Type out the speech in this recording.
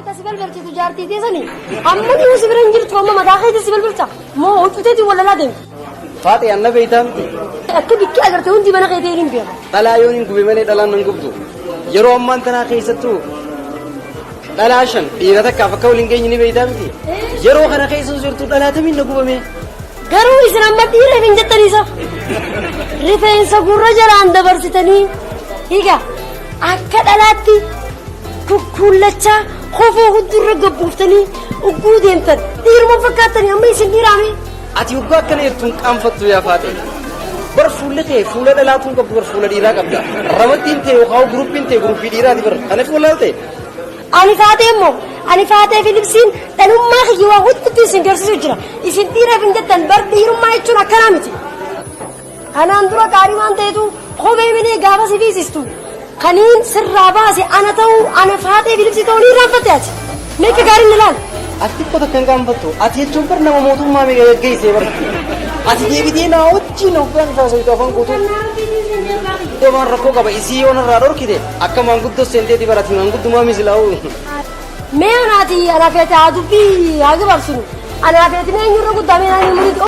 Ati si balbalchitu jaartii teessanii amma ni si bira hin jirtu, amma mataa keetii si balbalcha moo huccuteetiin walalaa deemtu? Faaxee, anna beeytaa miti. Akka bikkee agarte hundi mana keetii hin beeku. Dhalaa yoon hin gube malee dhalaan nan gubdu. Yeroo ammaan tanaa keessattuu dhalaa shan dhiira takkaaf akka waliin geenye ni beeytaa miti. Yeroo kana keessa jirtu dhalaa tamiin na gubame. Garuu isin amma dhiira hin jettaniisa. Rifeensa gurra jalaan dabarsitanii higa akka dhalaatti kukkuullachaa kofoo huddurra gabbuuftanii ugguu deemtan dhiiruma fakkaattanii, amma isin dhiiraame. Ati hoggaa akkana jettu hin qaanfattu yaa Faaxee? Bar fuulli kee fuula dhalaatuun qabdu, bar fuula dhiiraa qabda. Ramaddiin ta'e yookaan guruppiin ta'e guruppii dhiiraati bar. Kanaaf wallaalte. Ani Faatee immoo, ani Faatee Filipsiin dhalummaa kiyya waa huddatti isin garsiisu jira. Isin dhiiraaf hin jettan, bar dhiirummaa jechuun akkanaa miti. Kanaan dura gaarii waan ta'etu kophee malee gaafa si fiisistu kaniin sirraa baase ana ta'uu, ana Faatee Filipsii ta'uu ni irraanfatte ati. Meeqa gaariin ilaali. Ati xiqqoo takka hin qaanfattu. Ati jechuun bar nama mootummaa meeqa gaggeessee bar. Ati deebitee naa wajjin hoggaan haasawtu afaan guutuu. Waan rakkoo qaba isii yoo narraa dhorkite akka maanguddoo seenteeti bar, ati maanguddumaa misilaa'u. Mee anaati, anaa feete haa dubbii haa gabaabsinu. Anaa feeti mee eenyurra guddaa, mee naan muriiti.